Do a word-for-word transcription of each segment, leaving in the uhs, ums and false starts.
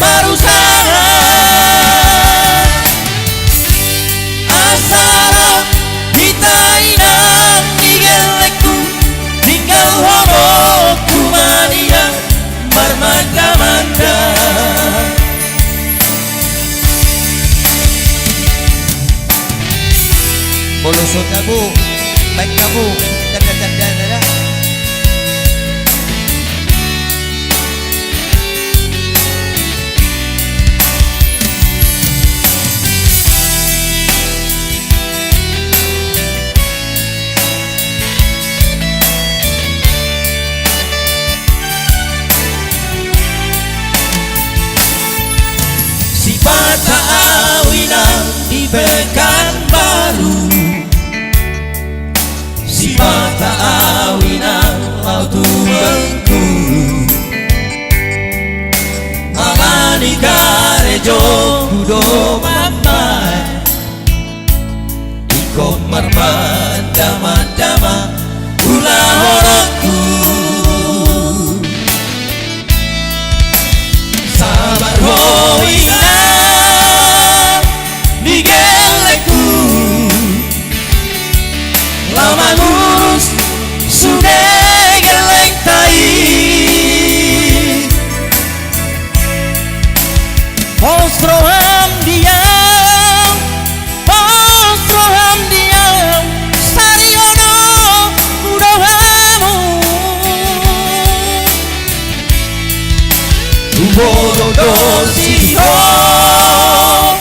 Parusaha. Asa rap hita inang ni gellengku, tinggal horongku ma nian marmanda-manda. Molo so tabo, baen hamu tanda-tanda na. Sipata au inang di Pekanbaru. Sipata au inang laho tu Bengkulu, ala ni karejongku do mambaen. Ingkon marmanda-manda ma ula horongku. Sabar ho inang ni gellengku, laho mangurus sude gellengta i. Pos roham di au, pos roham di au, sario do hudomu. Huboto do sihol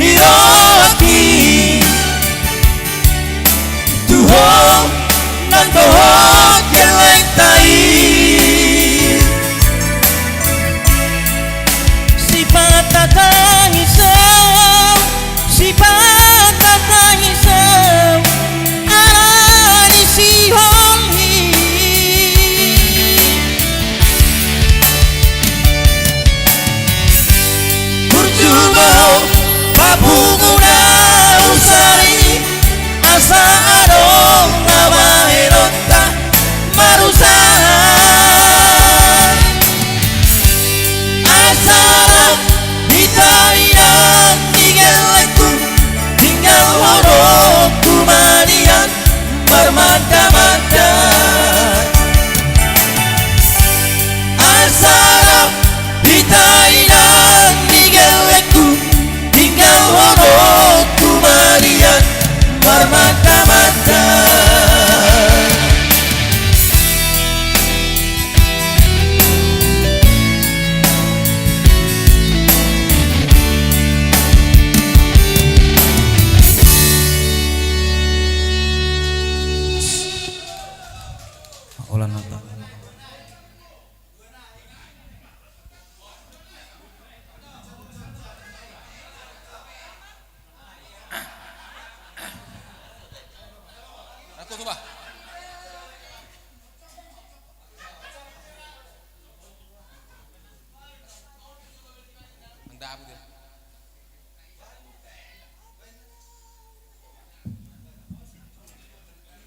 ni rohangki tu ho nang dohot gellengta i. Sipata tangis au, sipata tangis au, ala ni sihol i. Burju ma ho, papungu na husari, asa adong na bahenonta marusaha. Asa rap hita inang ni gellengku, tinggal horongku ma nian marmanda-manda. Asa rap hita inang ni gellengku, tinggal horongku ma nian marmanda-manda. Holan nata. Ratu, coba. Nang dabu dia.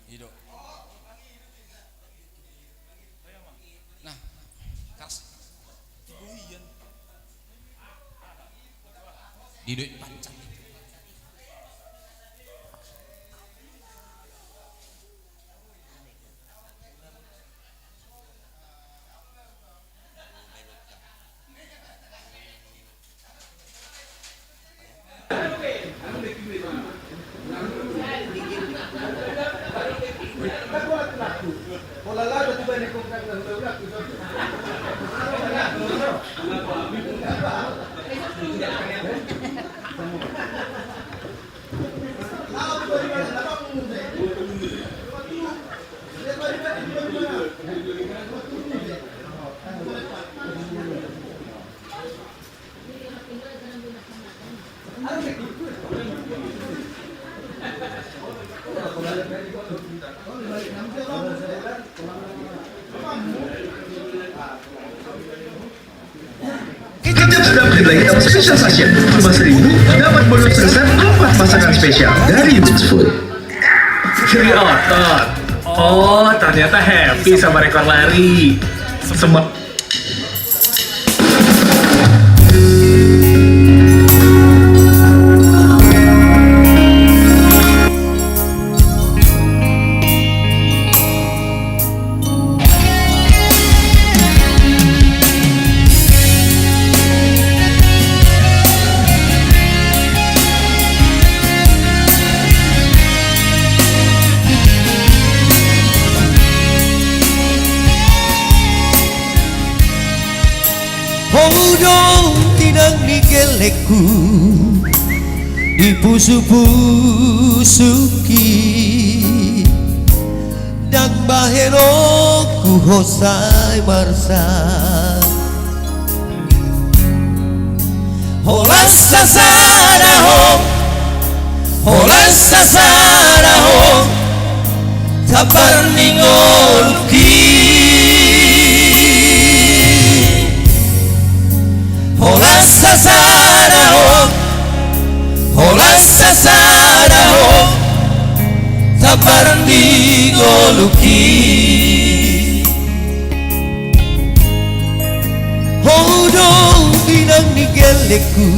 Ido. Nah, keras. Di do i panjang. Kecap sudah menjadi lagi tambah spesial sachet. Cuma seribu, dapat bonus sebesar empat masakan spesial dari Roots Food. Ciri otot. Oh, ternyata happy sama rekor lari. Semua. Lelengku, di pusupusungki, ndang bahenonku ho sai marsak. Holan sasada ho, holan sasada ho, sabar ni ngolungki. Holan sasada ho, holan sasada ho, sabar ni ngolungki. Ho do inang ni gelengku,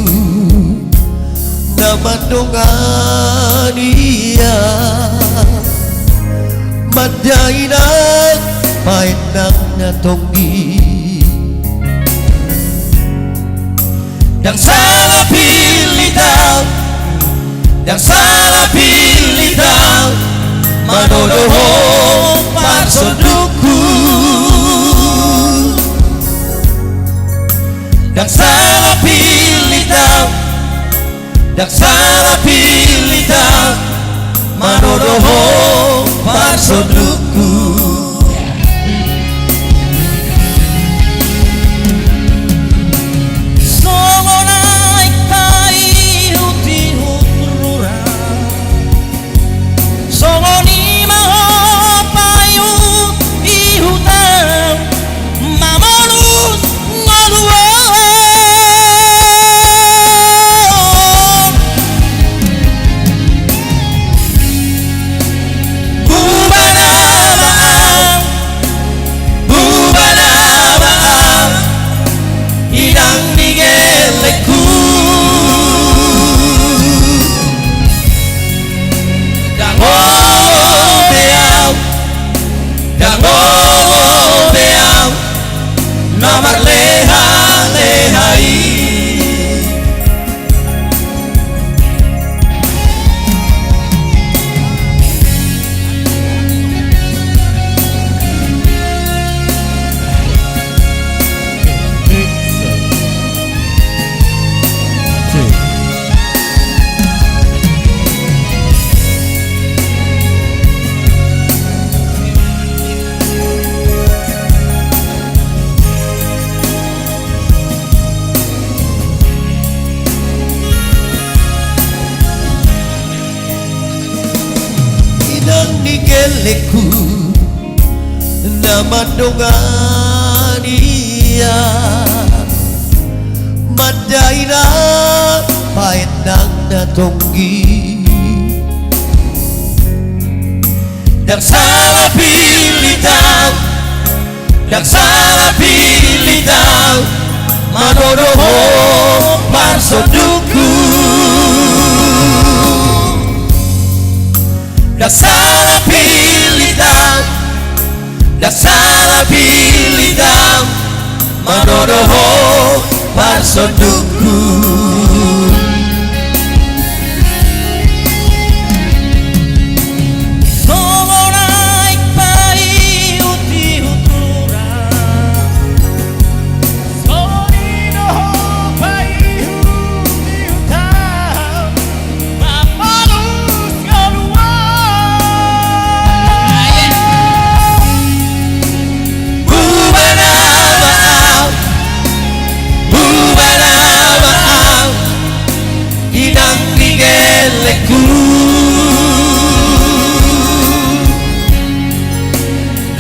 na mandongani au, mandainang bahenang na tonggi. Ndang sala pillit au, ndang sala pillit au, manodo ho parsondukku. Ndang sala pillit au, ndang sala pillit au, manodo ho parsondukku. Songon aek paihutihut rura, songon i ma ho paihutihut au, mamolus ngolu on. Buba nama au, buba nama au, inang ni gelengku. Ndang olo be au, ndang olo be au, na marlehaleha i. Inang ni gelengku, na mandongani au, mandainang bahenang na tonggi. Ndang sala pillit au, ndang sala pillit au, manodo ho parsondukku. Ndang sala pillit au, ndang sala pillit au, manodo ho parsondukku. Songon aek paihutihut rura, songon i do ho paihutihut au, mamolus ngolu on. Buba nama au, buba nama au, inang ni gelengku.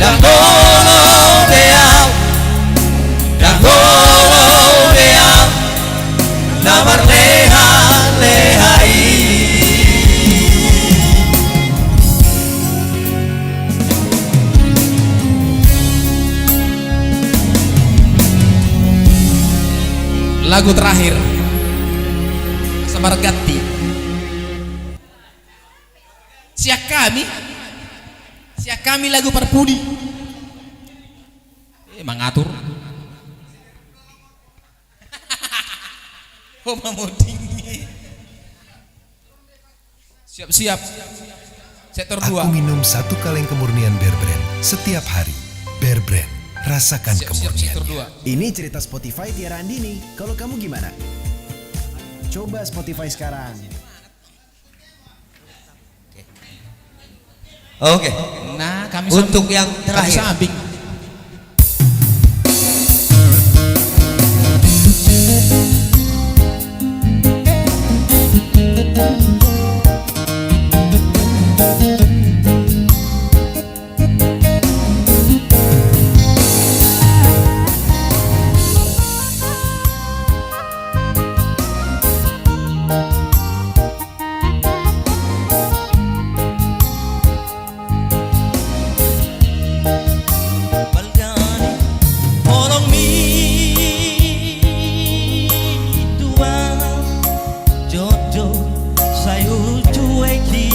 Ndang olo be au, ndang olo be au, na marlehaleha i. Lagu terakhir. Sabar ganti. Sian hami. Sian hami lagu parpudi. Eh, mangatur. Oh, mamoding. Siap-siap. Sektor dua. Aku minum satu kaleng kemurnian Bear Brand setiap hari. Bear Brand, rasakan kemurniannya. Siap-siap, sektor dua. Ini cerita Spotify Tiara Andini. Kalau kamu gimana? Coba Spotify sekarang. Oke. Nah, kami untuk sambing, yang kami terakhir. Sambing. Balga ni holongmi, Tuhan, jotjot sai hucueki.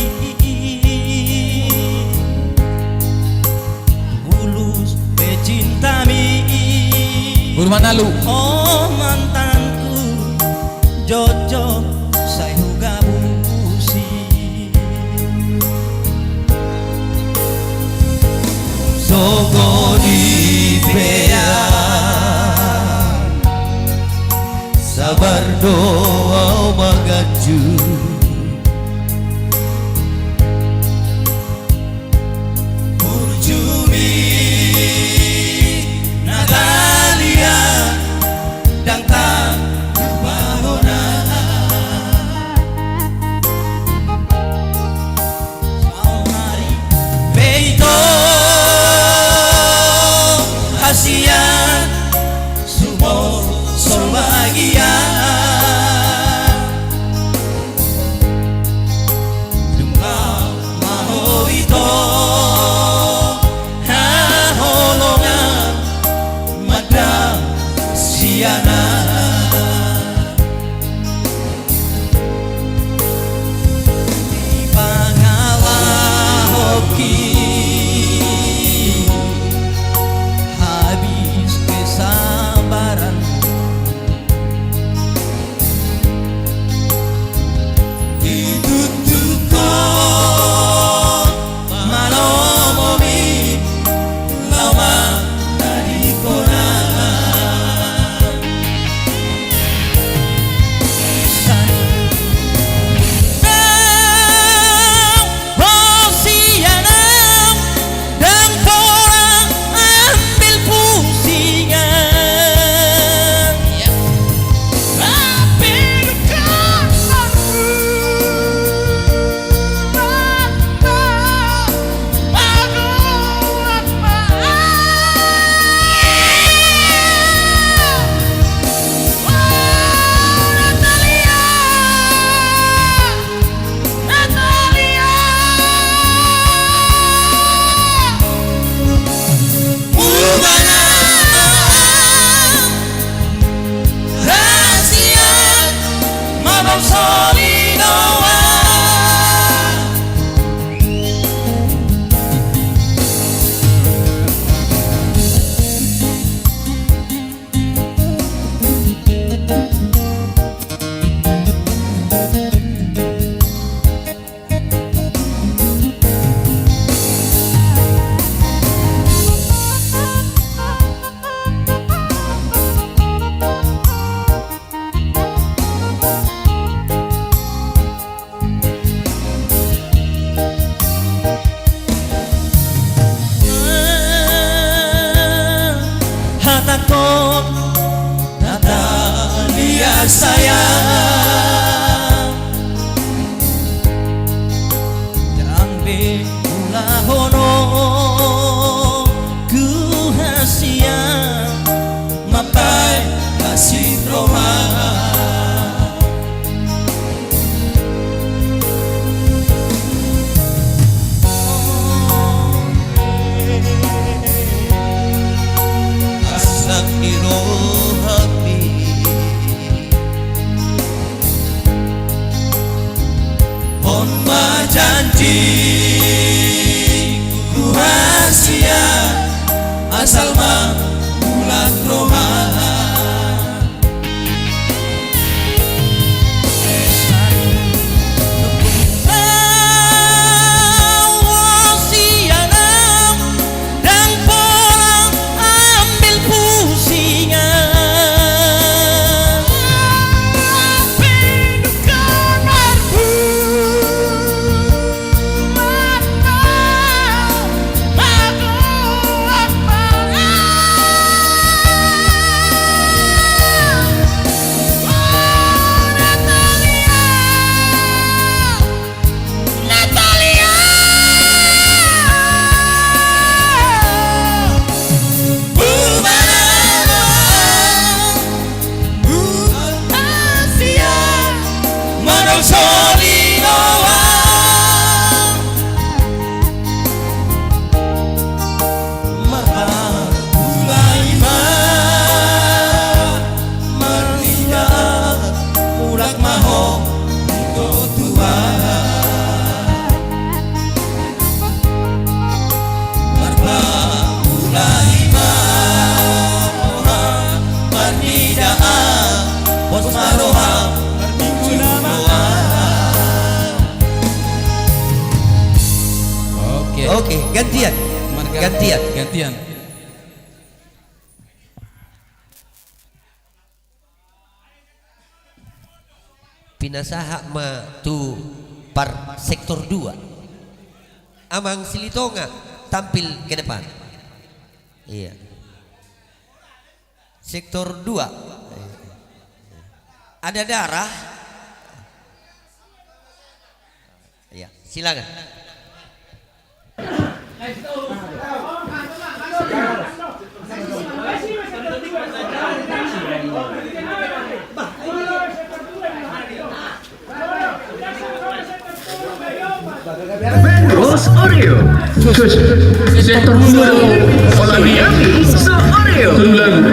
Tulus pe cintami, Burmanalu, o mantanku, jotjot sai hugabusi. Songon i pe au, sabar do au manganju. Burjumi Natalia, ndang tarlupa hona. Saonari pe ito hasian, sumosol bagia. Dung au ma ho ito, haholongan mandang sian au. Di pangalahonki habis kesabaran. Dituntut ho malomomi, laho mangaliat hona. Sai ndang hosianan, ndang pola ambil pusingan. Tapi duka aku, Mama, aduh, Mama. Oh, Natalia. Natalia. Urbana. Rahasia. Mabang solidoa. Hatangkon Natalia sayang, ndang be ulahonon ku hasian mambahen hasintongan. Asa di rohami on ma janji. Oke, gantian. Marga gantian. Gantian. Pinasahat ma tu par sektor dua. Amang Silitonga tampil ke depan. Iya. Sektor dua. Ada darah. Iya, silakan. Bos Oreo. Sektor dua. Olah ni so Oreo. Tulang.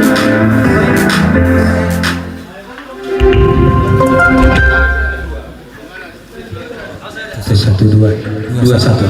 Satu, dua, dua, satu.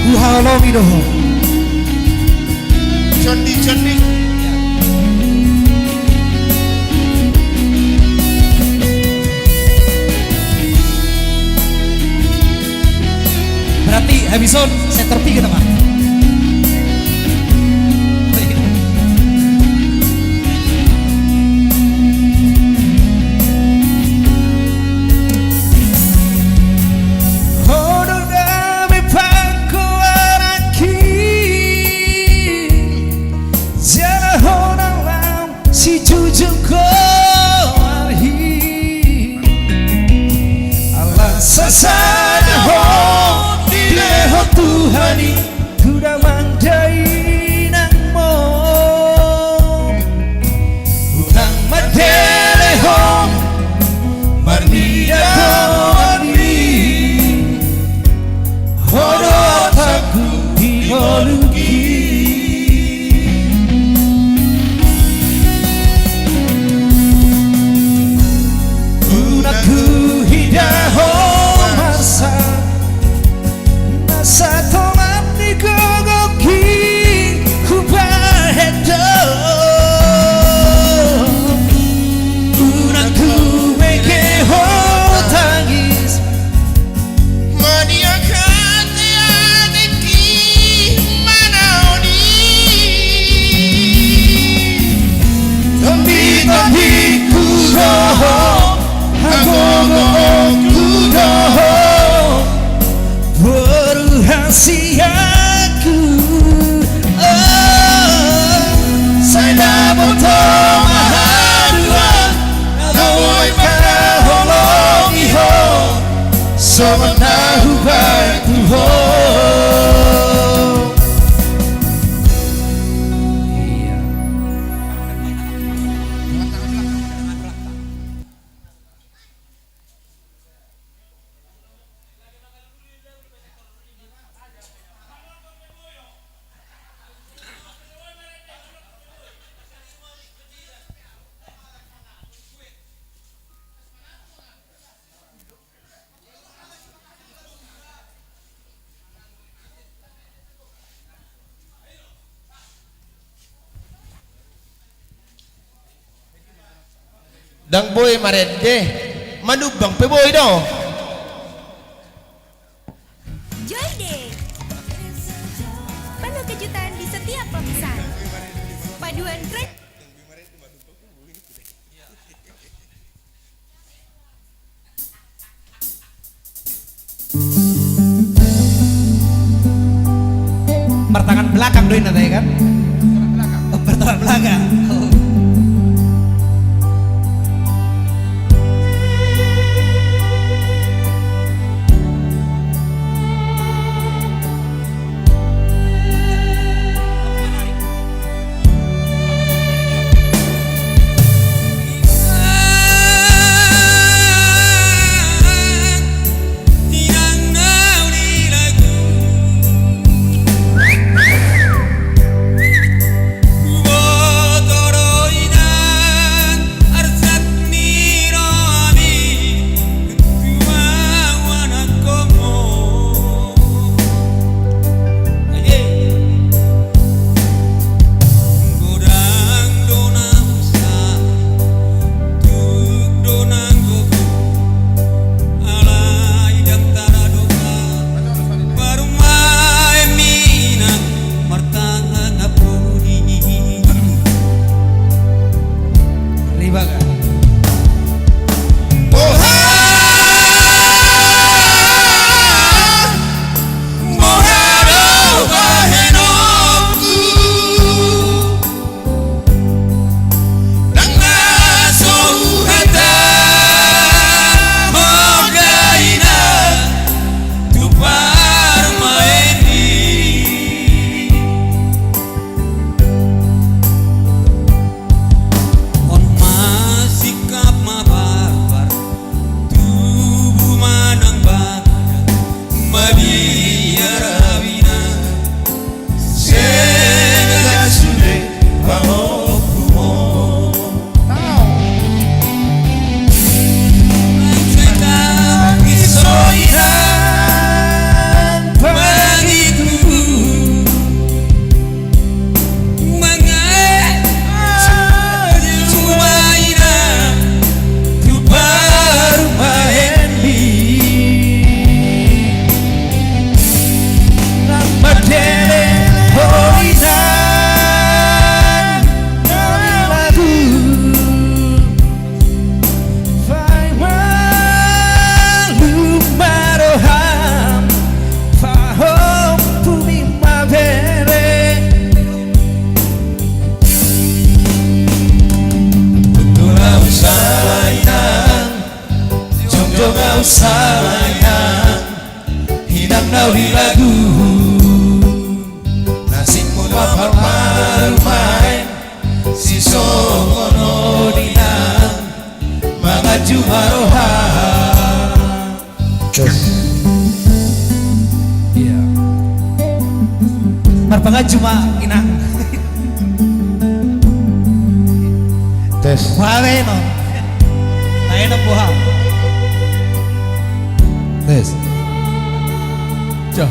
Huhalongi do ho. Candi, candi. Berarti habis on sektor tiga, teman. Jala hona lam sijujung koan Songon na hubaen tu ho. Iya. Ndang boi marende, manumbang pe boi do. Joy Day. Penuh kejutan di setiap pemeriksaan. Paduan kre- Martangan belakang do inna, ya kan? Oh, martangan belakang. Oh. Ribaga. Boha, boha do bahenonku, ndang na so huhatahon dainang tu parumaenmi. On ma singkap ma barbar, tubu manang badan, mabiar hami na, sega sude pahompuhon. Paima malum ma roham, pahompumi ma bere. Unang ahu sala inang, jongjong ahu sala inang, inang na hulagu. Nasingkon ma parmarumaen, sisongon on inang, manganju ma roha. Cus. Iya. Marpanganju ma inang. Tes. Boha be no. Taenon boha. Tes. Cus.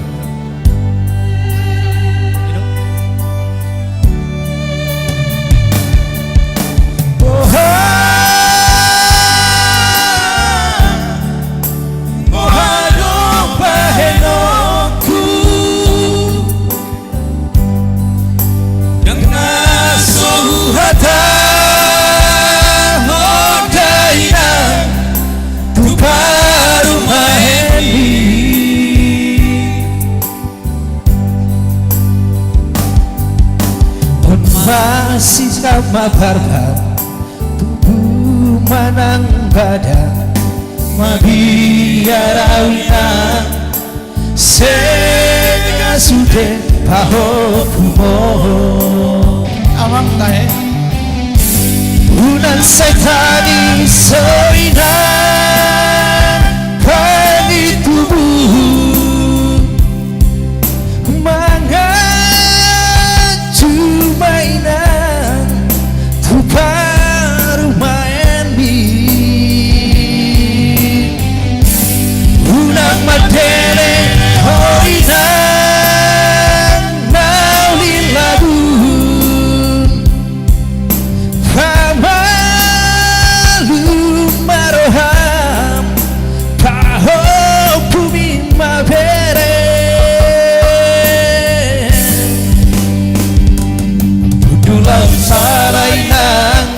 Boha, boha do bahenonku, ndang na so huhatahon dainang tu parumaenmi. On ma singkap ma barbar, tubu manang badan, mabiar Ia ra au inang, sega sude pahompu ho. Amang tahe. Unang sai tangis ho inang, padi tubu. Manganju ma inang tu parumaenmi. Unang mandele ho inang na uli lagun. Pamalum ma roham, pahompumi ma bere. Hundul au sala inang,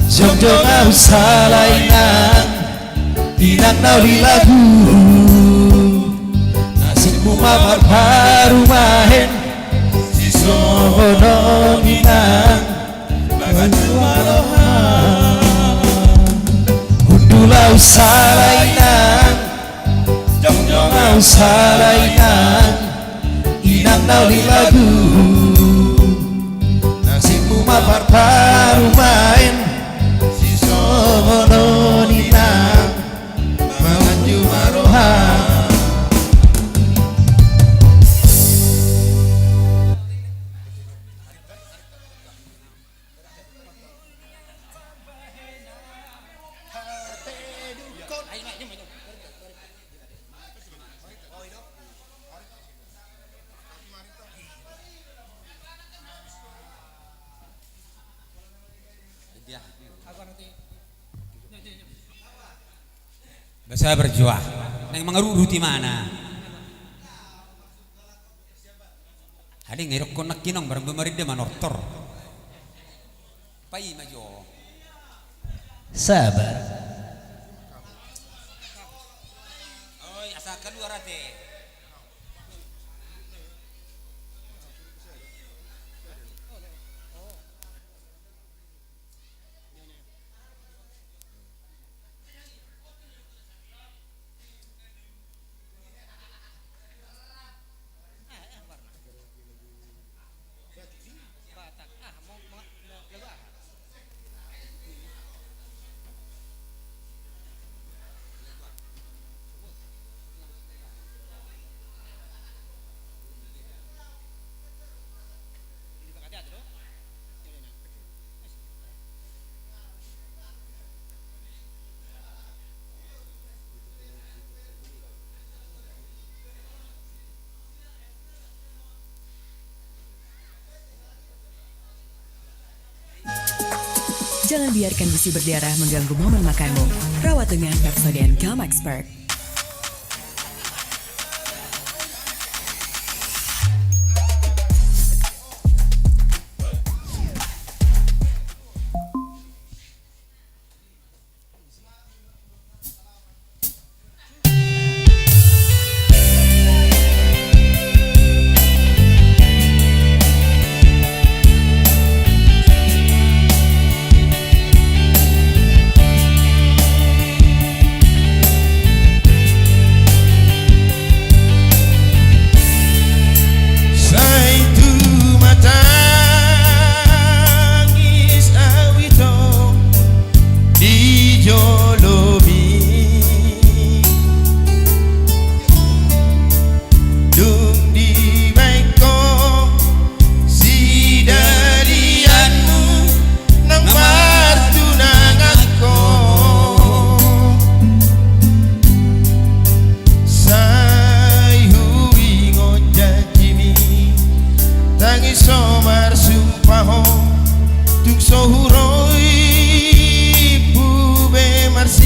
jongjong au sala inang, inang na uli lagun. Nasibmu ma marparumaen, sisongon on inang. Hundul au sala inang, jongjong au sala inang, inang na uli lagun. Nasibmu ma marparumaen, sisongon on inang. Manganju ma roham. Basa berjuang. Nang mangaruruti mana? Ading, idokkon nangkining, barang be marende manortor. Pai ma jo. Sabar. Oi, asa keluar ate. Jangan biarkan gusi berdarah mengganggu momen makanmu. Rawat dengan Pepsodent Gum Expert. Sai tumatangis au ito di jolomi. Dung dibaen ho sidalianmu nang martunangan ho. Sai huingot janjimi, tangis ho marsumpah ho, tung so huroi impu be mars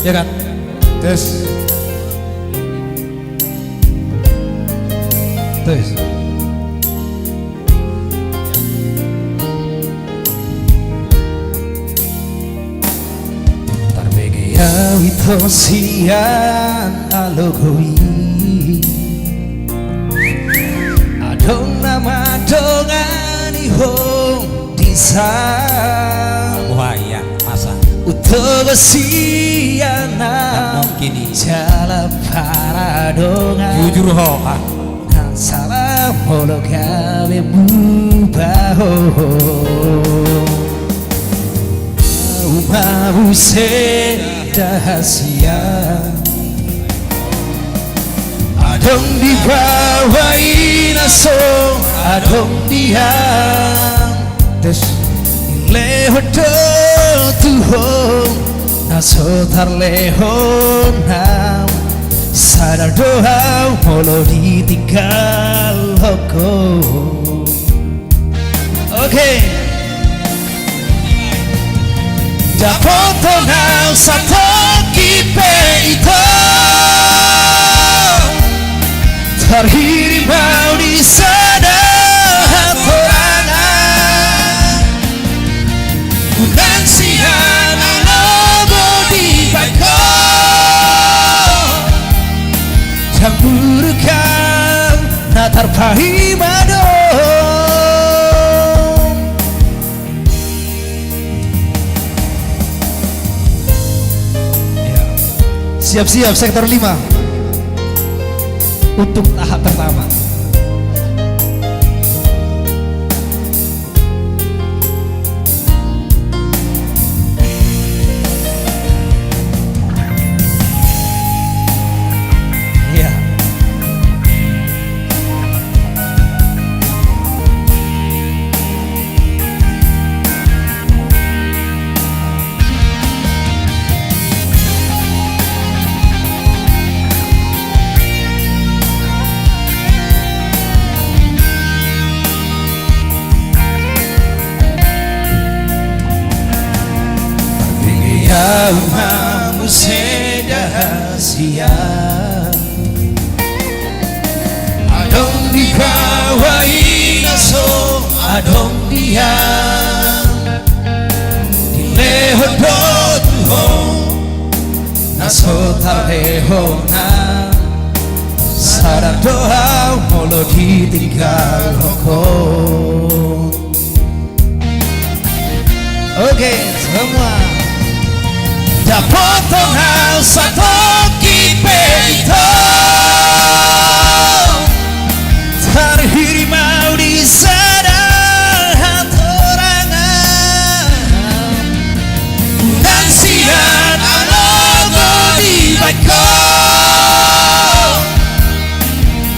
Ya kan? Tes. Tes. Tarbege au ito sian alogo i. Adong na mandongani ho dison. Wah, iya, masa. Utogo sian na mungkin i. Jala paradongan. Jujur ho, ah. Nang sala molo gabe muba ho. Uma muse da hasian. Adong di bawah i na so adong di an. Tes. Lehon do tu ho na so tarlehon au. Sadar do au molo ditinggalhon ho. Oke. Dapoton au satongkin pe ito. Tarhirim au di sada hatorangan. Unang sian alogo dibahen ho. Ndang buruk au na tarpaima do. Ya. Siap-siap sektor lima. Untuk tahap pertama. Ya. Au ma muse da hasian. Adong di bawah i na so adong di an. Dilehon do tu ho na so tarlehon an. Sadar do au molo ditinggalhon ho. Oke, semua. Dapoton au satongkin pe ito. Tarhirim au di sada hatorangan. Unang sian alogo dibahen ho.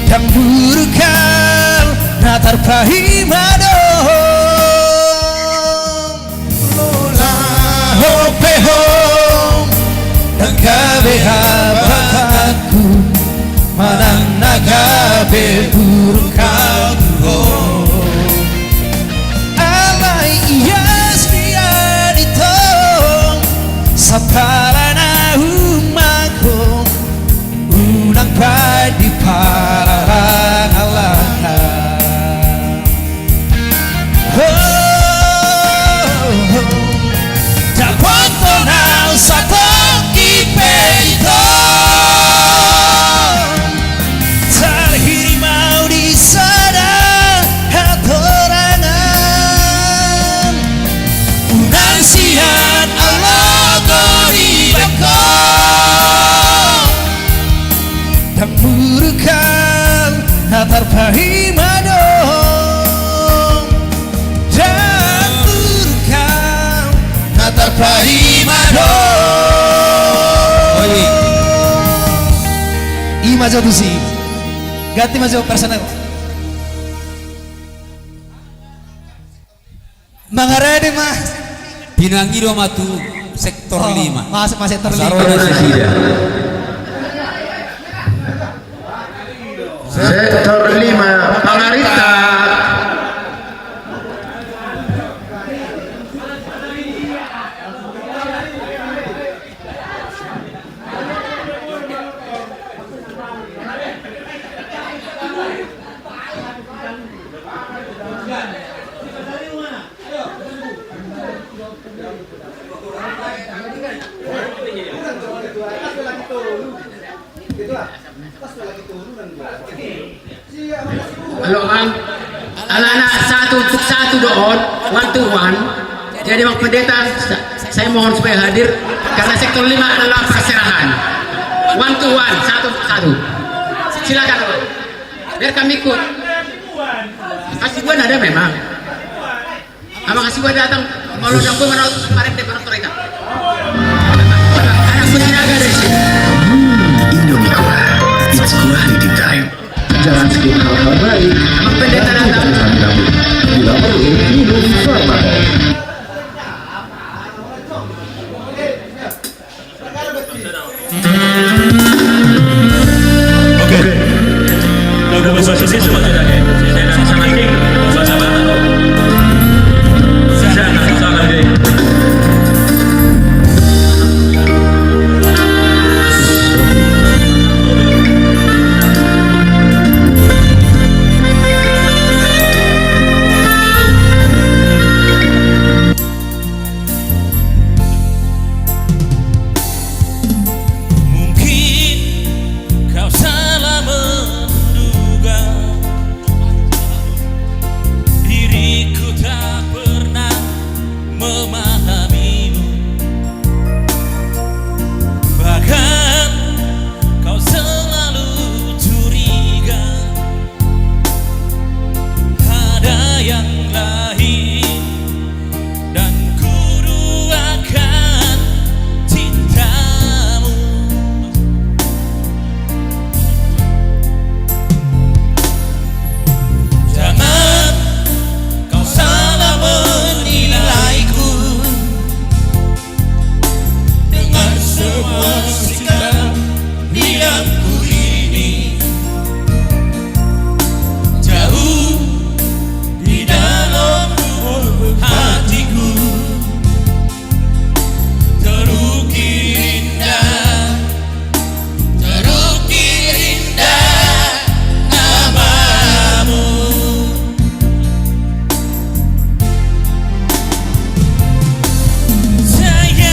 Ndang buruk au na tarpaima do. Lola ho pe ho, ndang gabe habatanku, manang na gabe buruk au tu ho. Alai ias bian ito, sapala na umangko, unang baen di pararangan. Ho, ho. Dapoton au satongkin pe ito. Tarhirim au di sada hatorangan. Unang sian alogo dibahen ho. Ndang buruk au na tarpaima do. Ndang buruk au na tarpaima do. Oi. I ma jo tusi. Ganti ma jo personel. Mangarade ma. Pinangido ma tu sektor lima. Masuk ma sektor lima. Sarona nasida. Sektor lima, pangarinta. Halo, Bang. Alana satu untuk satu do on, one to one. Jadi, Bang Pendeta, sa-, saya mohon supaya hadir, karena sektor lima adalah perserahan. One to one, satu untuk satu. Silakan, Bang. Biar kami ikut. Hasibuan ada memang. Abang Hasibuan datang, kalau udah gue menurut kemarin dia pernah cerita. Anak gue tidak ada di sini. Hmm, Indomie Kuah. It's quality time. Jangan skip hal-hal baik. Abang Pendeta datang. Bila perlu, minum Farmahol. Oke. Lagu bahasa Indonesia masih ada, ya? Saya sangat king, bahasa Batak. Saya sangat king. Mungkin kau salah menduga, diriku tak pernah memahamimu. Bahkan kau selalu curiga ada yang lain, dan ku duakan cintamu. Jangan kau salah menilaiku dengan semua sikap hilangku ini. Jauh di dalam lubuk hatiku terukir indah, terukir indah namamu. Sayang,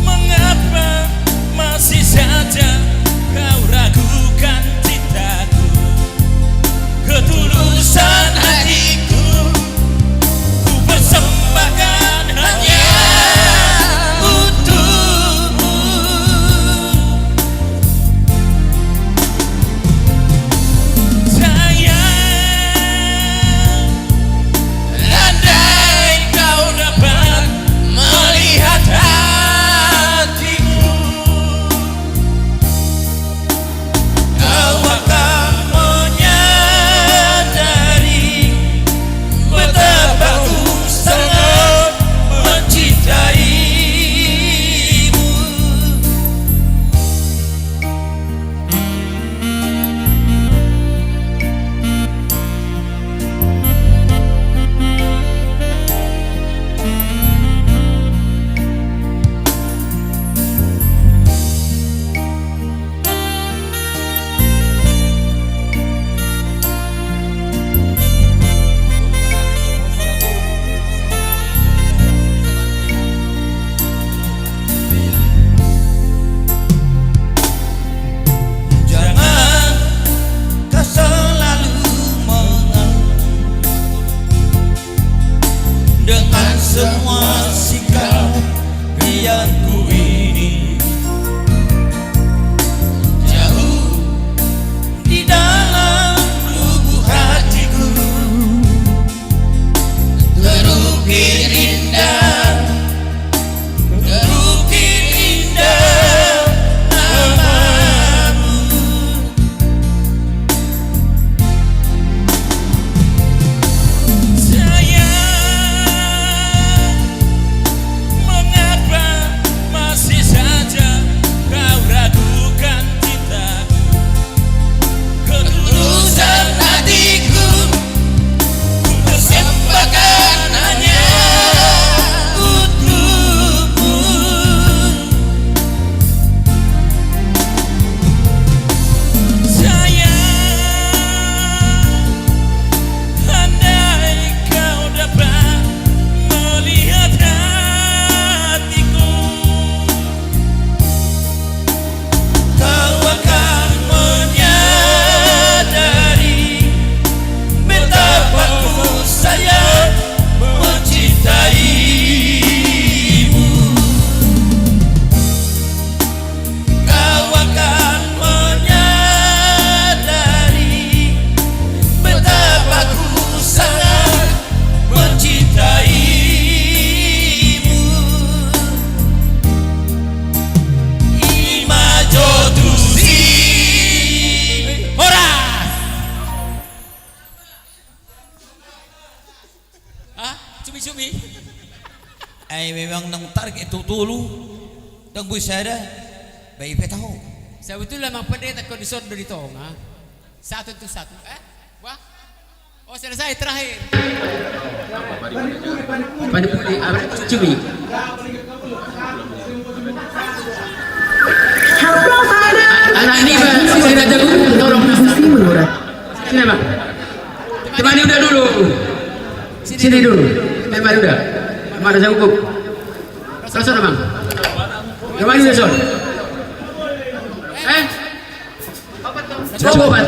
mengapa Ndang, ndang target tu tolu, ndang boi sada, baen pe taho. Sabotulna Amang Pandita, ingkon dison do di tonga. Satu tu satu. Eh? Wah. Oh, selesai, terakhir. Panipuli, apa, cumi. Anak ni, Bang, si Raja Guru, tolong. Sini, Bang. Temani Uda dulu. Sini dulu. Temani Uda. Temani Raja Guru. Sana, sana, Bang. Temani Uda, son. Eh? Coba, Bang.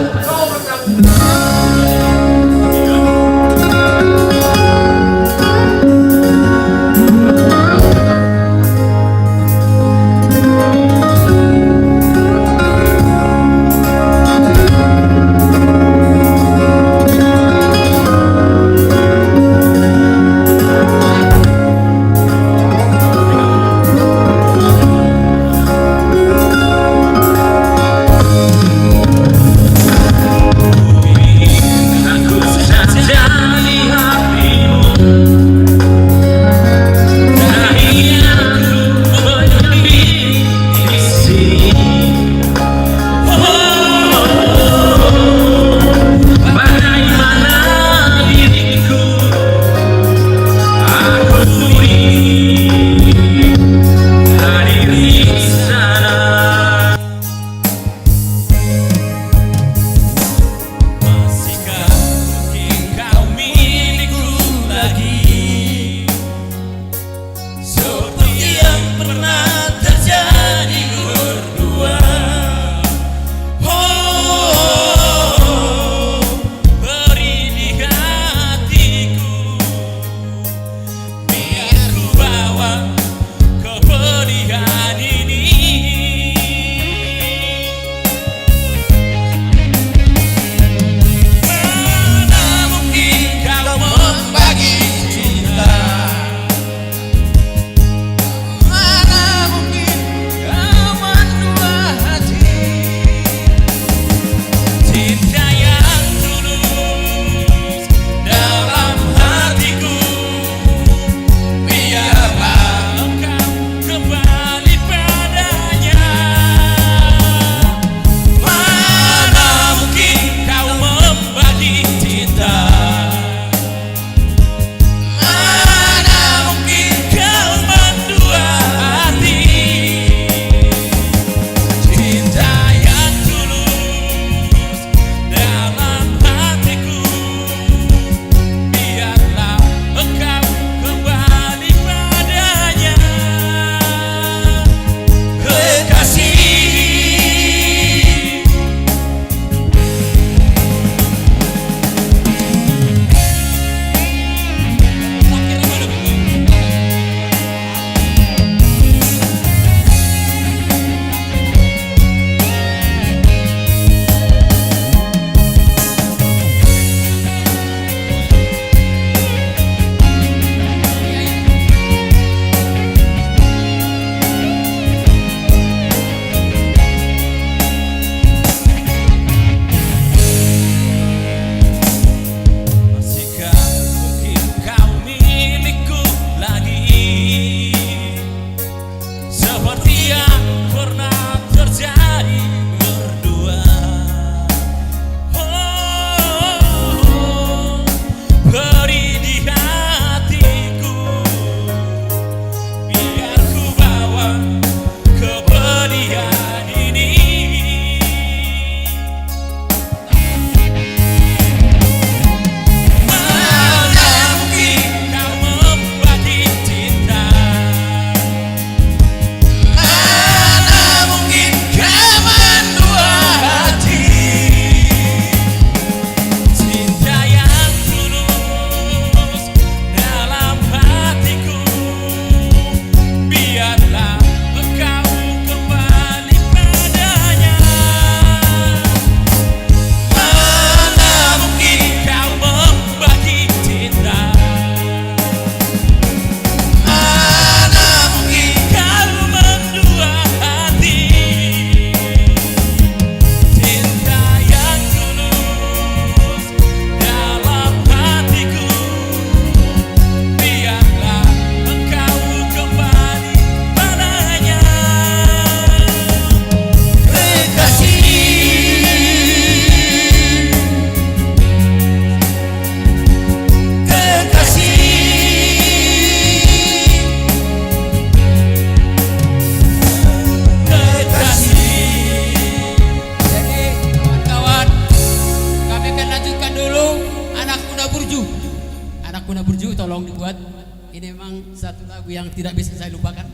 Yang tidak bisa saya lupakan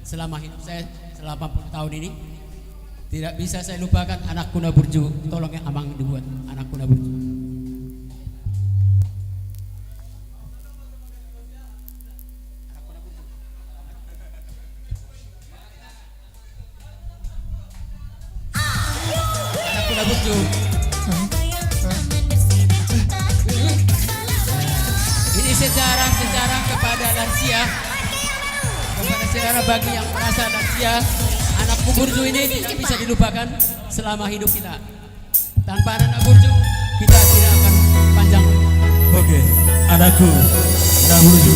selama hidup saya, selama delapan puluh tahun ini, tidak bisa saya lupakan anakku na burju. Tolong ya, Amang, dibuat anakku na burju. Anakku na burju. Ini sejarah, sejarah kepada lansia, kepada sejarah bagi yang merasa lansia. Anakku burju ini tidak bisa dilupakan selama hidup kita. Tanpa anak burju, kita tidak akan panjang. Oke, anakku na burju.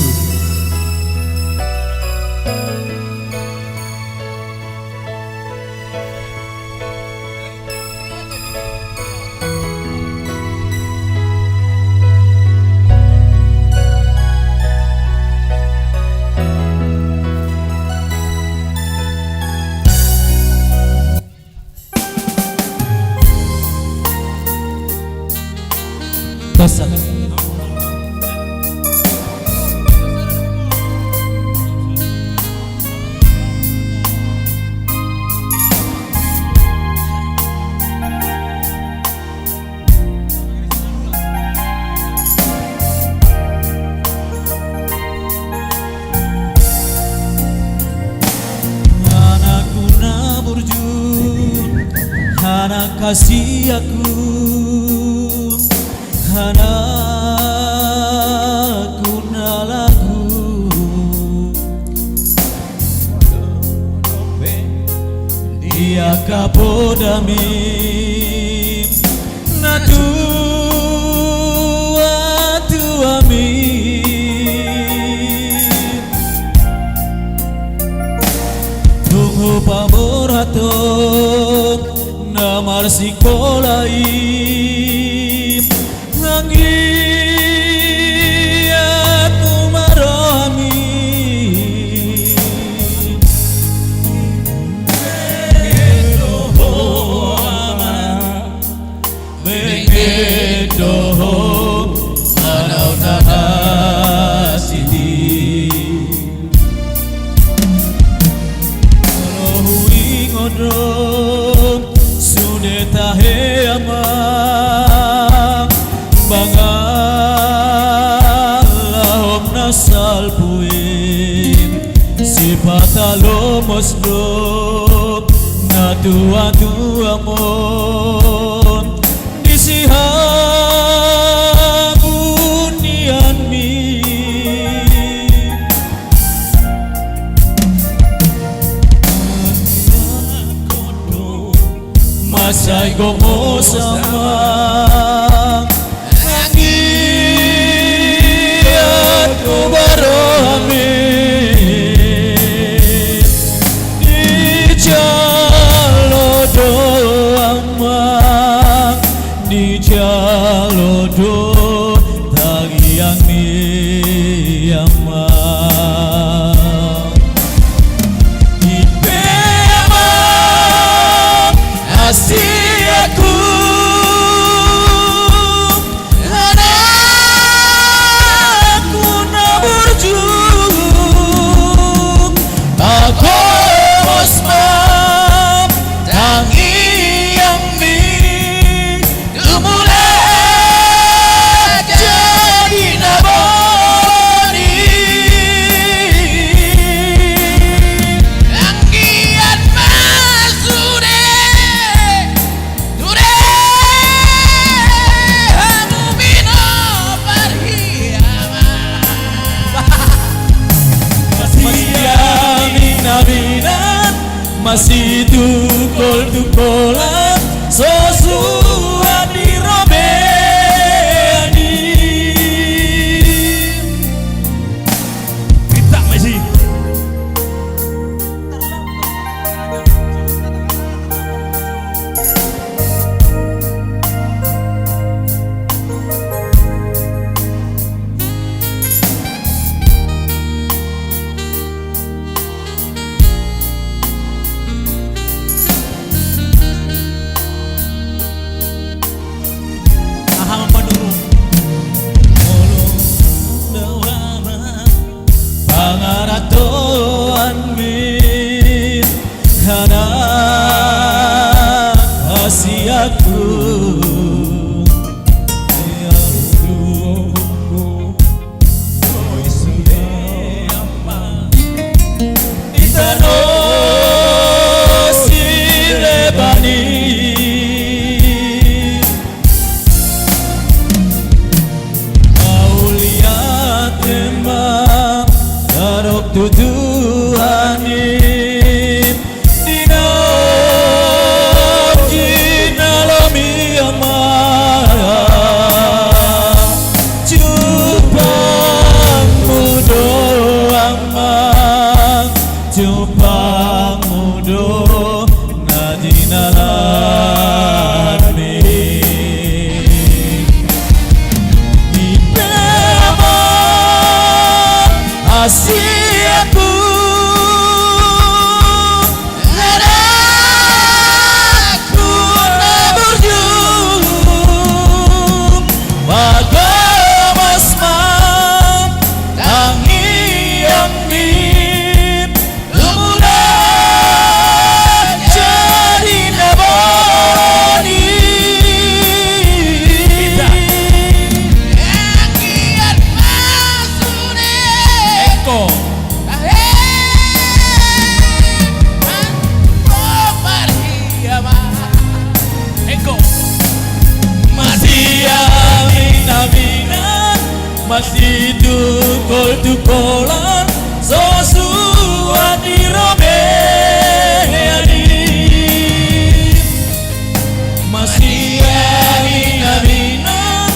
Anakku na burju, anak hasianku, anakku na lagu. Di angka podami na tuatuami, tung hupaborathon na marsikola i. Anggiat tu marami. Mengge do ho, Ama, mengge do ho, manaon na hasiti. Molo huingot do sude tahe, Ama, mangalahon na salpu i, sipatalomos do na tuatuam on di sihabunionmi. Mansai gomos, Ama, anggiat tu baromi. Dijalo do, Ama, dijalo do tangiang ni Ama. I pe, Ama, hasianku, anakku na burju, pahomos ma tangiangmi, tumulak jadi na boni. Anggiat ma sude, sude hamu pinompar i, Ama. Masiaminaminan, masitungkoltungkolan, so suhat di robean i. Pinta ma isi. Anak hasianku. Di tano sileban i. Mauliate ma, adong tu Tuhan i. Di na, di na lobi ama. Jumpanmu do ama. Jumpanmu do na di na lami. Di pe ma hasianku. Anakku na burju. Pagamas ma tangiangmi. Tumuna jadi na boni. Anggiat ma sude. Eko. Ahe. Mampu parhia ma. Eko. Masiaminaminan. Masitungkoltungkolan so suat di robean i. Masiaminaminan,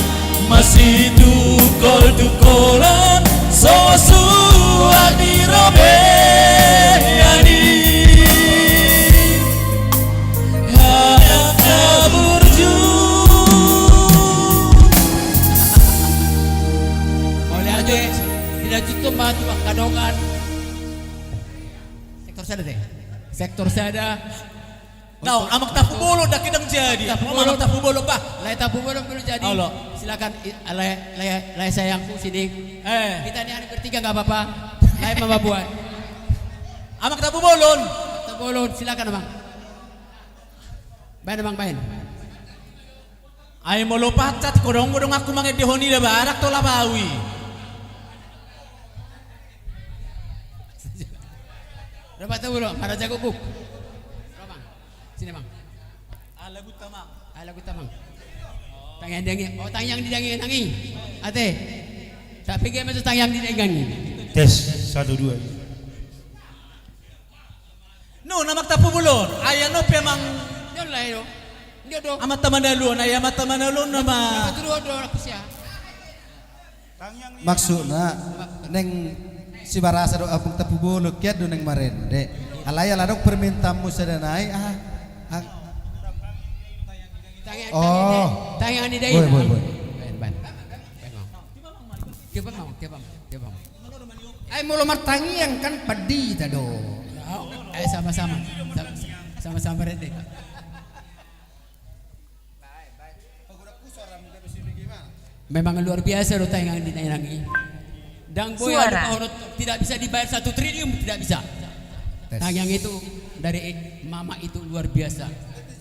masitungkoltungkolan so suat di robean i. Anak na burju. Mauliate, dilanjutkan ma tu angka dongan. Sektor sada te. Sektor sada. Nau, amang tapu bolon, ndang hidang jadi. Tapu bolon. Amang tapu bolon, bah. Lae tapu bolon belum jadi. Olo. Silakan, i-, lae, lae, lae sayangku, sini. Eh. Kita ini anak bertiga, nggak apa-apa. Lae ma mambuat. Amang tapu bolon. Tapu bolon, silakan, Amang. Baen, Amang, baen. Ai molo pacat, kodong-kodong aku mangendehon i da barak tolap au i. Dapat tahu lo, para jago buk. Lo, Mang. Sini, Mang. Ala gutta, Mang. Ala gutta, Mang. Tangiang di dangi. Oh, tangiang di dangi nangi. Ate. Tapi dia masuk tangiang di dangi nangi. Tes, satu, dua. No, na amang tapu bolon, ai ano pe amang. Dia lah, yo. Dia do. Amanta Manaluhon, ai amanta Manaluhon nama. Apa tu do, do, apa sih, ya? Maksudna, neng si barasa do amang tapu bolon, kian do neng marende. Alai ala adong permintaanmu sada nai, ah, ah. Tangiang, oh. Tangiang di dangi. Boy, boy, boy. Baen, baen. Baen, Mang. Tiop, Mang, tiop, Mang, tiop, Mang. Ai molo martangiang kan pandita do. Ai sama-sama. Sama-sama rende. Memang luar biasa do tangiang di dangi nangi. Ndang boi, suara. Anu, tidak bisa dibayar satu triliun, tidak bisa. Tes. Tangiang itu dari mama itu luar biasa.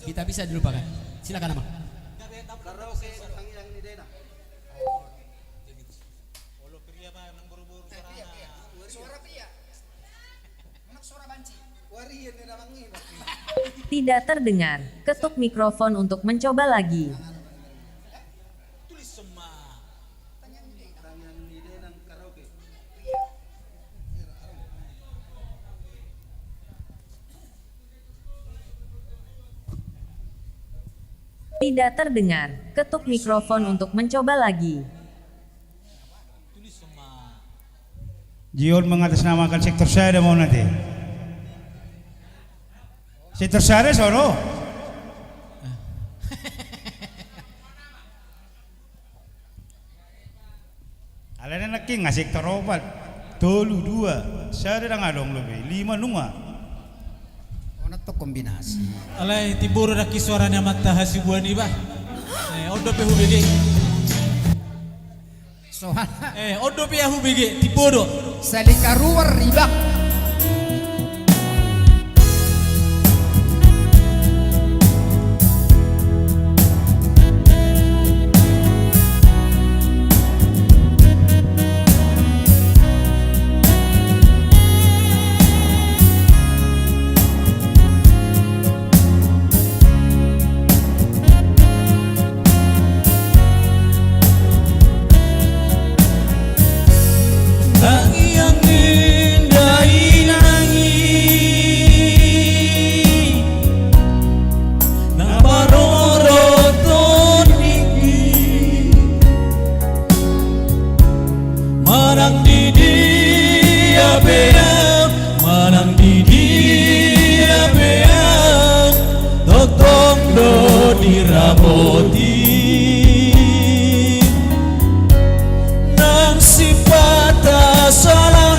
Tidak bisa dilupakan. Silakan, Amang. Tidak terdengar. Ketuk mikrofon untuk mencoba lagi. Tidak terdengar. Ketuk mikrofon untuk mencoba lagi. Dia mengatasnamakan sektor sada ma on ate. Sektor sada sono. Alana nangkin nga sektor opat, tolu, dua, sada ndang adong lobi, lima nunga. Ona to kombinasi. Alai timbo do nangkin suara ni amanta Hasibuan i bah. Eh, on dope hubege. Soalna. Eh, on dope hubege, timbo do. Salikaruar ribak. Dirapoti nang sipata salah,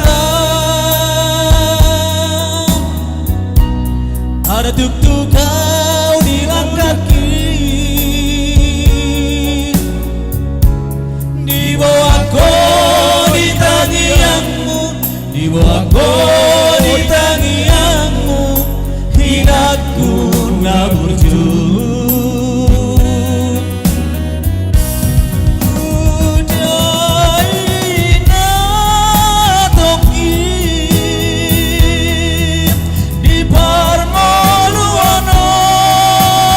ada tuktuk au di langkangki. Diboan ho di tangiangmu, diboan ho di tangiangmu, inakku na burju. Uda i na tonggi di parngoluan on,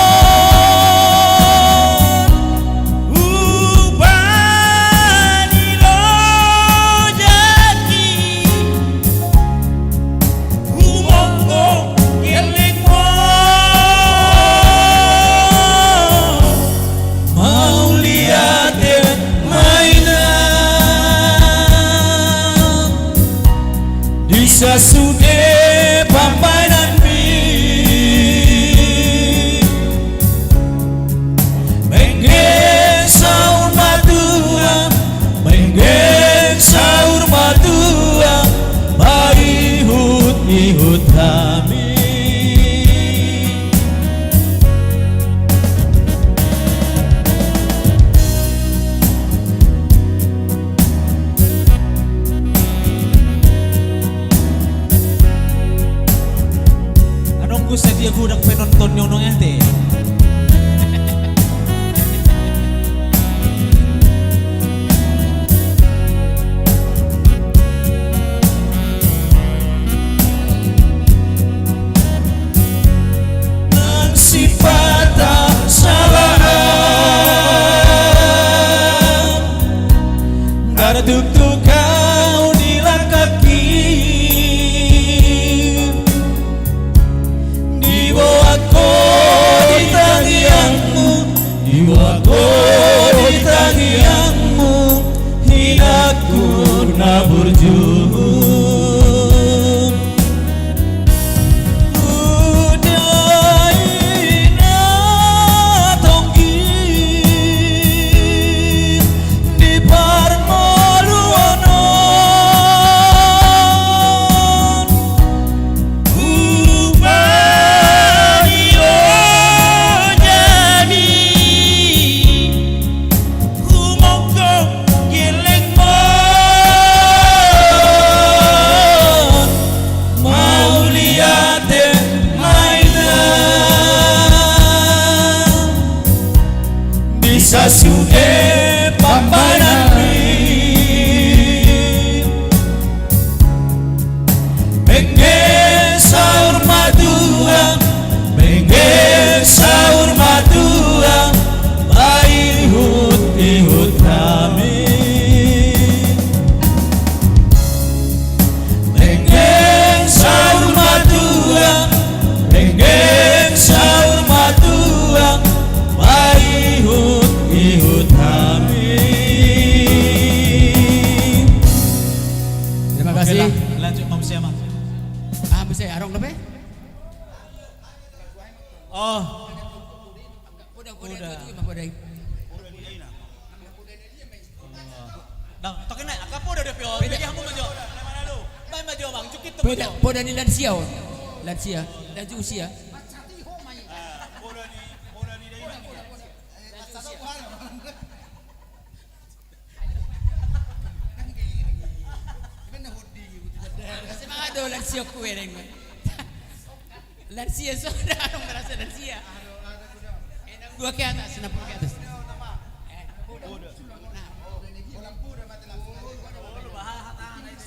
hubani lojaki, humonggong gellengmu, mauliate ma inang. Di sasude pambahenanmi, mengge saur matua, mengge saur matua, paihut-ihut hami. Anongku sadia godang penonton ni, unang ate. Nang sipata salah, ada tuktuk au di langkangki. Diboan ho di tangiangmu, diboan ho di tangiangmu, inakku na burju. Uda i na tonggi di parngoluan on, hubani lojaki, humonggong gellengmu, mauliate ma inang. Di sasude pambahenanmi, mengge saur matua, mengge saur matua, paihut-ihut hami. Mengge saur matua, mengge saur matua, paihut-ihut hami. Terima kasih. Oke lah, lanjut, Mang Siama. Ah, bisa ya, arong dope? Oh. Udah, udah, udah. Udah. Nah, tokin na, angka poda dope on. Beda. Bagi hamu ma jo. Baen ma jo, Bang. Jukit tu poda, jo. Poda ni lansia on. Lansia. Lansia usia. Semangat do lansia ku bereng. Lansia, so, dah, adong merasa lansia. Enam dua ke atas, enam puluh ke atas.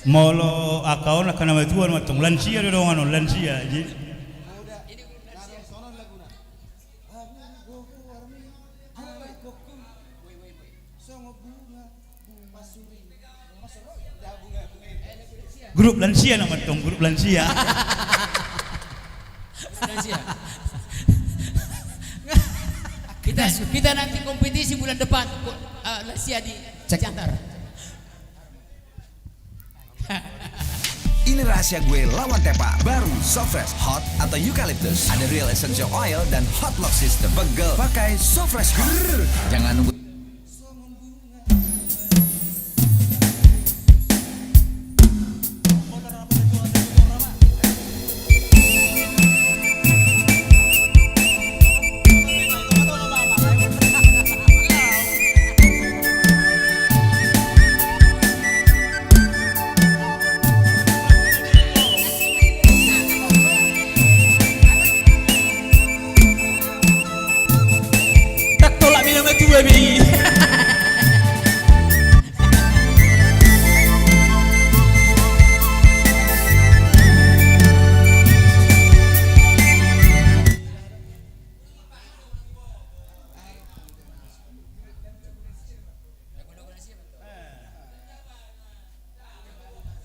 Molo angka on, angka na matua ma tong, lansia do dongan on, lansia. Jadi grup lansia nama tong, grup lansia. Lansia. Kita, kita nanti kompetisi bulan depan, eh, lansia di Ciantar. Ini rahasia gue lawan tepa. Baru Sofresh Hot atau Eucalyptus. Ada real essential oil dan hot lock system. Pegel, pakai Sofresh Hot. Jangan nunggu. Ndang tolap ni na matua be i.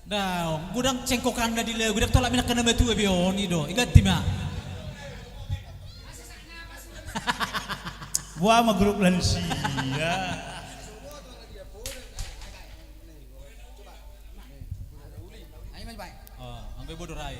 Daong, godang cengkokanna di lagu, ndang tolap ni angka na matua be on i do, i ganti ma. Boha ma grup lansia. Oh, anggo i bodo rai.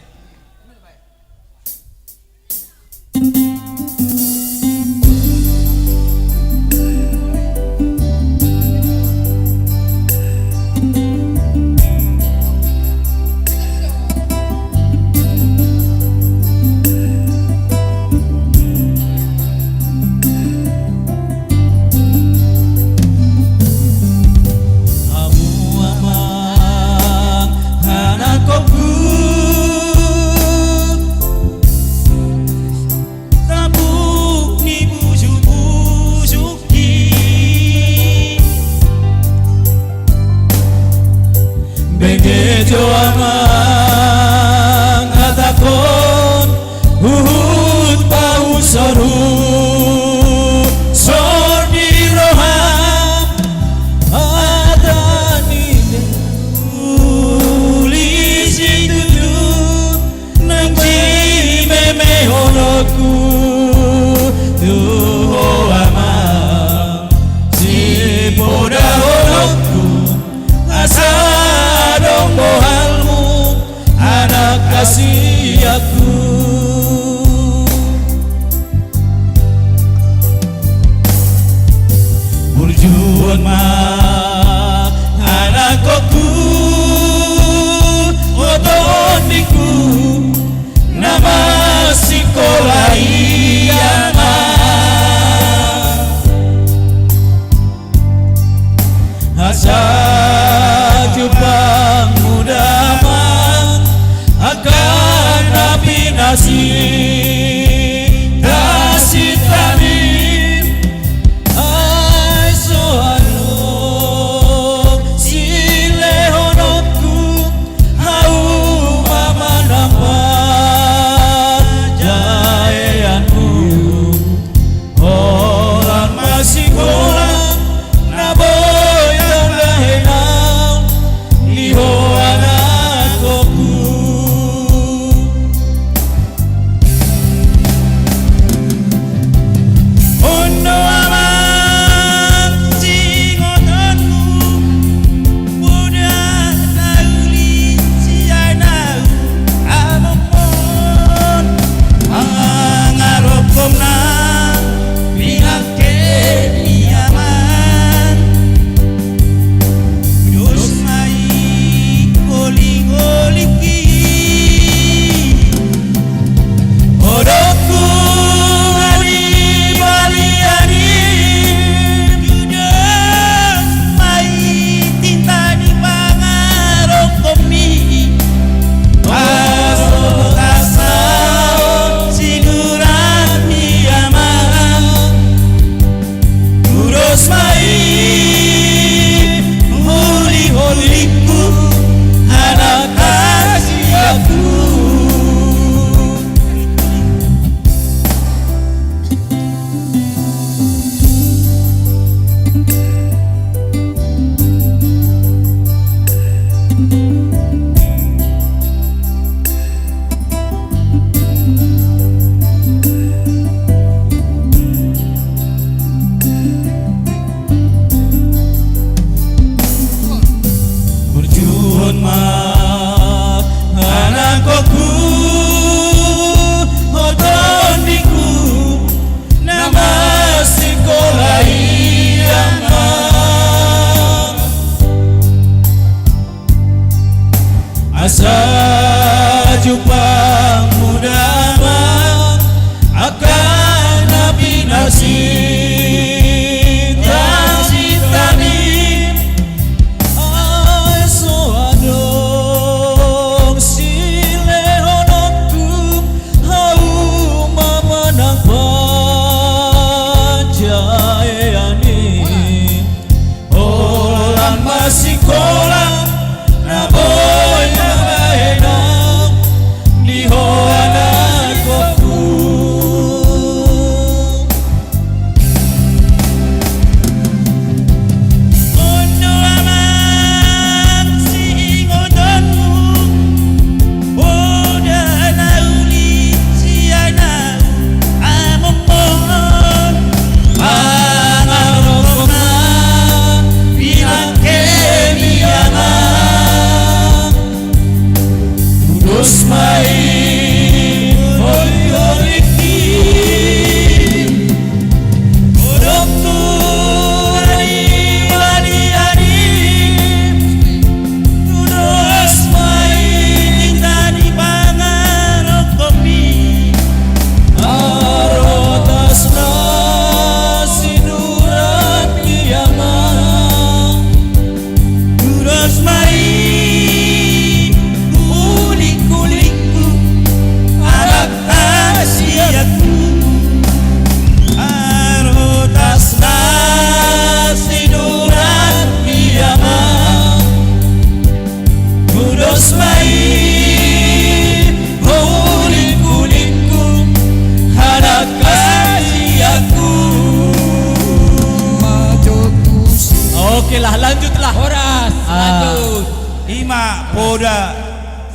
Ah, lanjutlah. Horas. Ah. Lanjut. Ima poda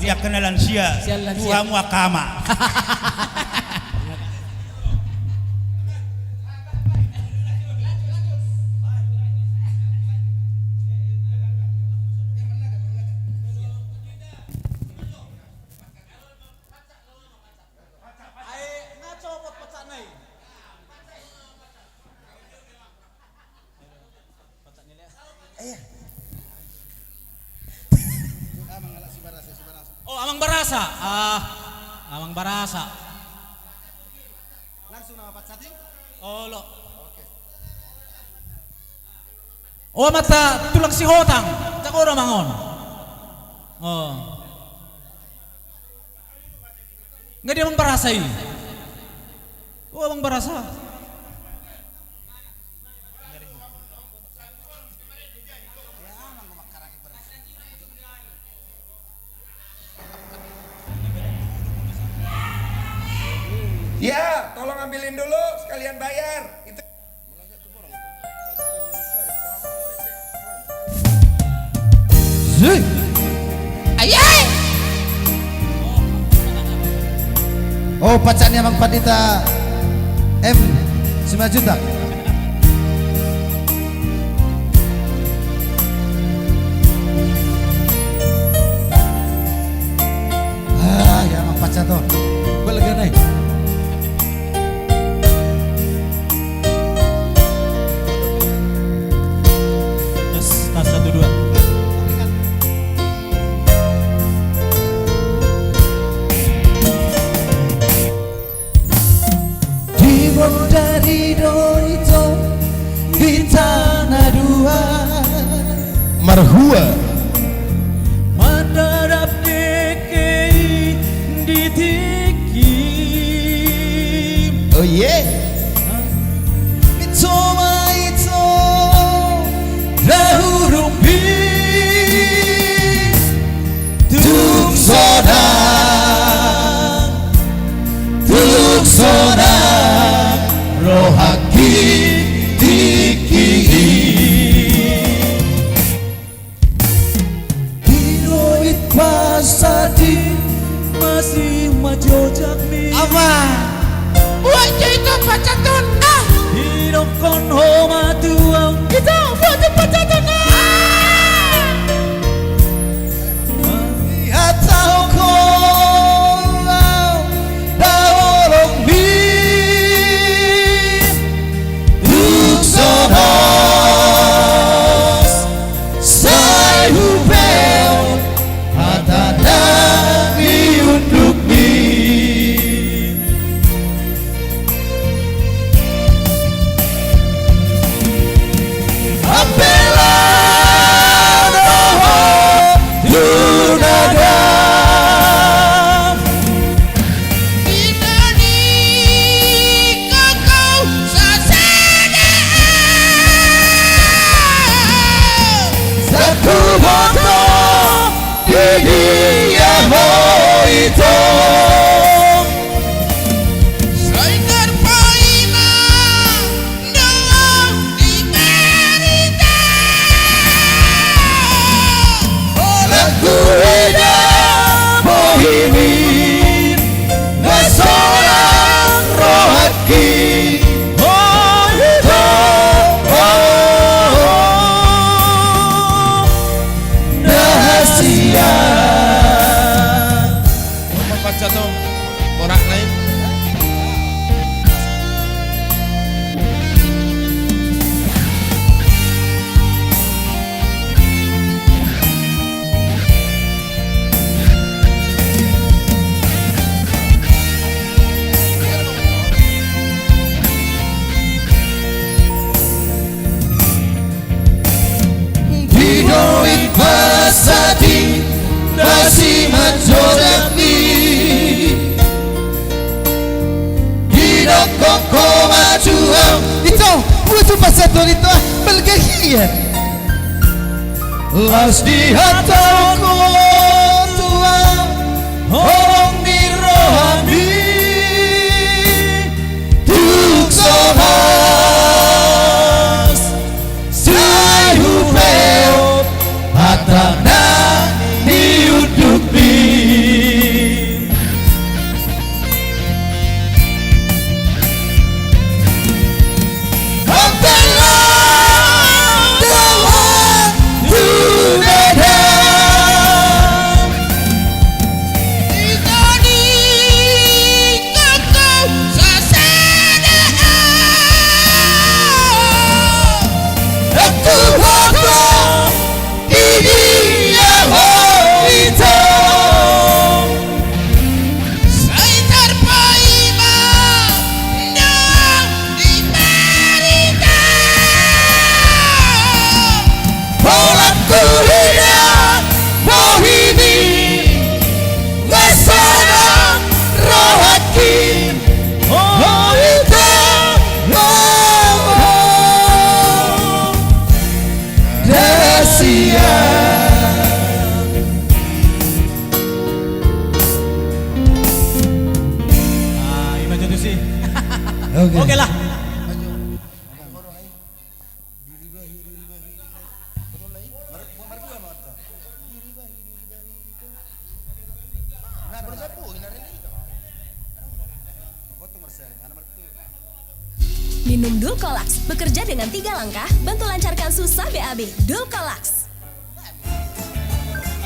di angka na lansia. Sian lansia. Tu hamu angka ama. Ai, nga copot pacatna i. Iya. Oh, Amang Barasa. Ah, Amang Barasa. Langsung nama pacat i? Olo. Oke. Oh, amanta tulang Sihotang. Jago do, Amang, on. Oh. Nga dia Amang Barasa i? Oh, Amang Barasa. Ya, tolong ambilin dulu, sekalian bayar. Itu. Zui. Ayai. Oh, pacat ni Amang Pandita M Simanjuntak. Ah, ya, Amang pacat on. Balga nai. Tes, tes, satu, dua. Dibondari do ito hita na dua. Marhua. Mandadap dengke i di tingki. Oh, ye. Ito ma ito dahurungbi. Tung sonang, tung sonang rohangki tingki i. Di loit pacat i masih manjojak ni. Ama. Buat jito pacat on, ah. Didokkon ho ma tu ahu. Ito, buat jito pacat on, ah. Dihatahon ho ahu na holong mi. Tung sonang sai hupeop hata na niundukmi. Ampela do ho tu na dang. Di na ningkok ho sasada. Sai huboto di dia ho ito. Sai tarpaima do ahu di barita. Holan huida bohimi na sonang rohangki. Oh, oh, oh, oh. Na hasian. Pacat on, boratna i. Di loit pacat i masih manjojak ni. Didokkon ho ma tu ahu. Ito, buat jito pacat on ito, ah, balga hian. Laos dihatahon ho tu ahu holong ni rohami. Tung sonang sai hupe Oke. Oke lah. Minum Dulcolax, bekerja dengan tiga langkah, bantu lancarkan susa B A B. Dulcolax.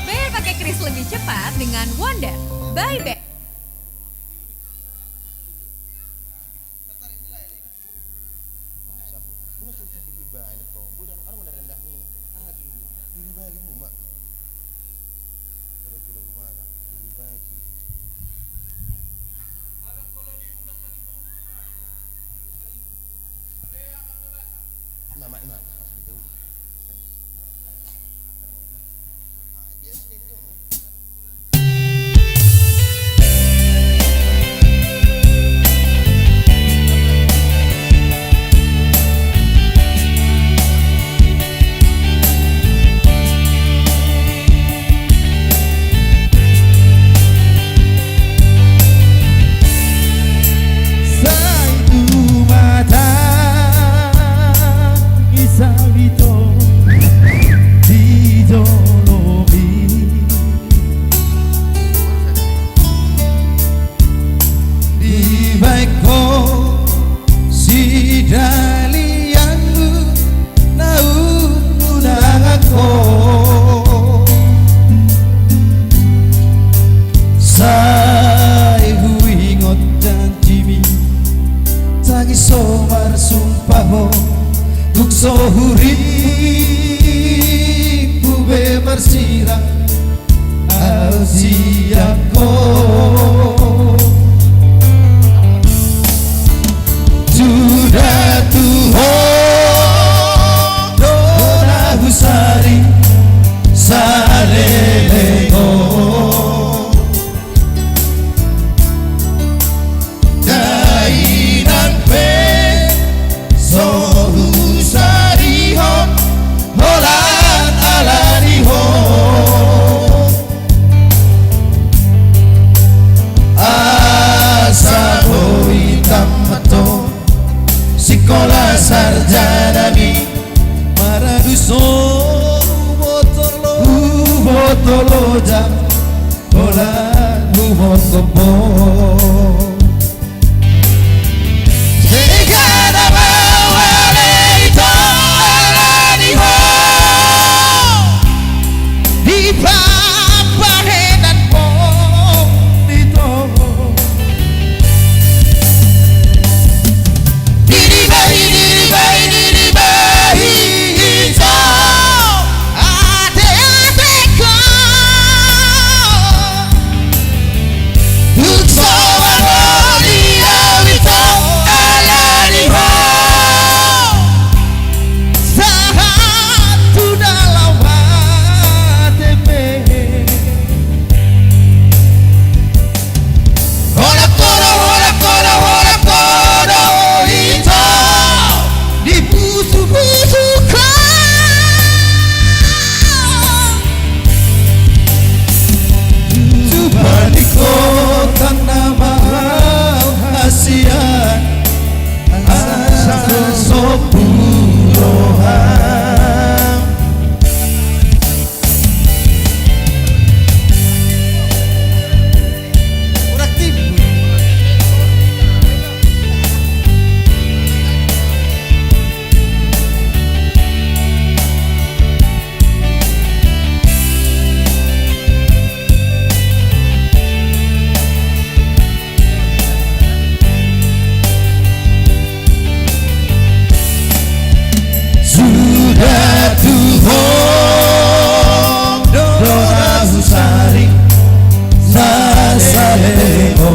Bayar pakai kris lebih cepat dengan Wonder. Buy Bank. Sai tumata i sabito di jolomi. Dibaen ho sidalianmu na unang ho. Sai huingot janjimi, tangis so marsumpah ho, tung so hurimpu be marsirang. Au siap ho. Suda tu ho do na husari saleleng ho. Dainang pe so husarihon holan ala ni ho. Asa boi tamat ho sikola sarjanami. Maradu so huboto loja, huboto loja. Holan huhot gompo. Sehingga na mauale ito ala ni ho. Di papahenan po ito. Diribahi, diribahi, diribahi ito. Ate, ate ko. Tung so mangoli au ito ala ni ho. Sahat tu dalam ate pe. Holan ho do, holan ho do, holan ho do ito. Di pusu-pusu ho. Tupa ni kota na mahasian. Asa so pulohan. Suda tu ho do na husari na saleleng ho.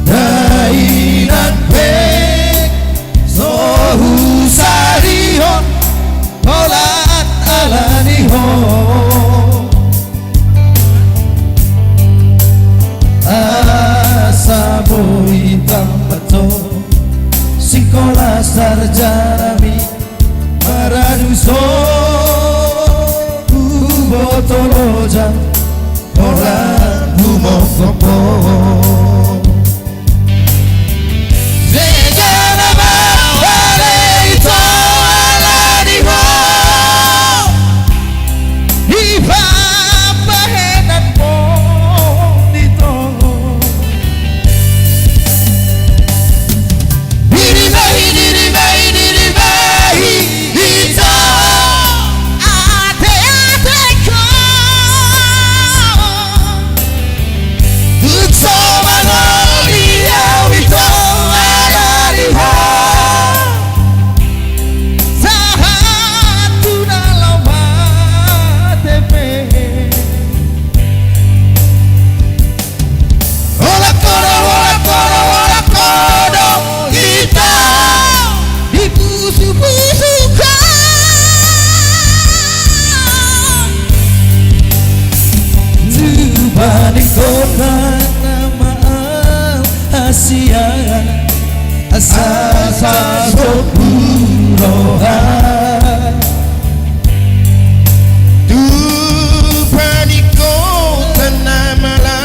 Dainang pe so husarihon holan ala ni ho. Asa boi tamat ho sikola sarjanami. Maradu so huboto loja. Holan Asa sombu roha tu paningkotan na malo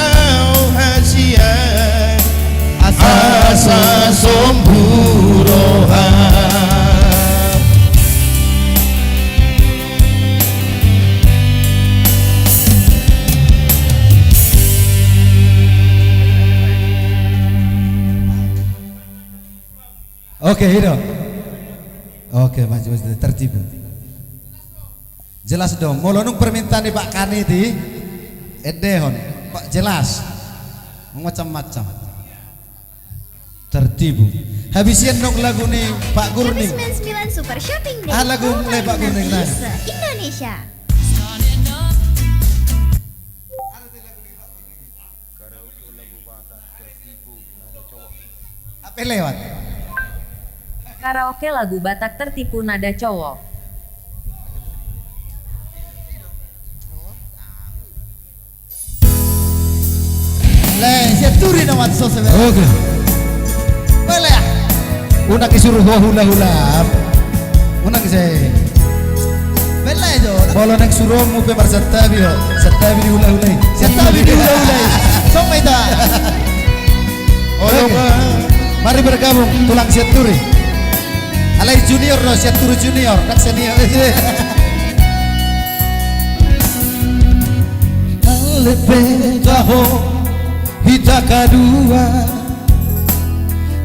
hasian. Asa sombu roha. Oke, i do. Oke, maju, maju, tertib. Jelas do. Molo nunga permintaan ni Pak Kanit i, endehon. Pak, jelas. Macam-macam. Tertib. Habis i annon lagu ni Pak Gurning. Happy sembilan sembilan Super Shopping Day. Ah, lagu mulai Pak Gurning, nah. Indonesia. Apa lewat? Karaoke lagu Batak tertipu nada cowok. Le, sian turi na mat so sebe. Oke. Boleh ya? Unang i suru ho hula-hula. Unang i se. Bella jo. Molo naeng suruonmu pe marsantabi ho. Santabi di hula-hula i. Santabi di hula-hula i. Song ma ita. Oke. Mari bergabung tulang sian turi. Alai junior do, sian turi junior, ndang senior. Ale pe taho hita kadua,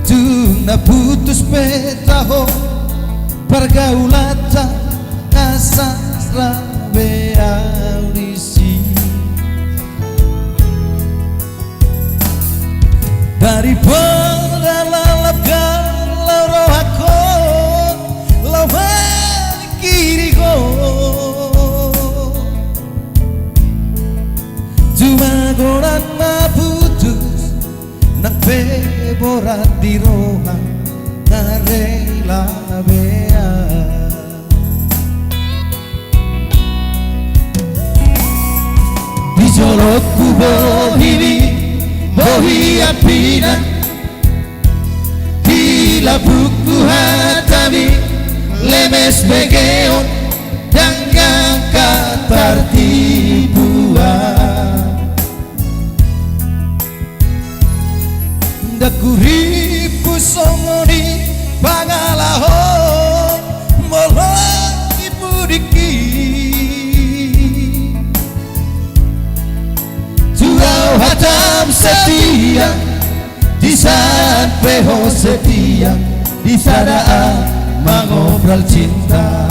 tung na putus pe taho, pargaulanta asa ra be au disi. Daripada lalap galau rohangku, laho maningkiri ho. Cuma godang ma putus, nang pe borat di roha, nunga rela be au. Di jolongku bohi ni, bohi ampinan, di lambungku hatami, lemes begeon, dangka tartibuan. Ndang hurimpu songon i pangalaho, molo dipudingki. Jua hatam setia, di saat pe ho setia, di sada an mangobral cinta.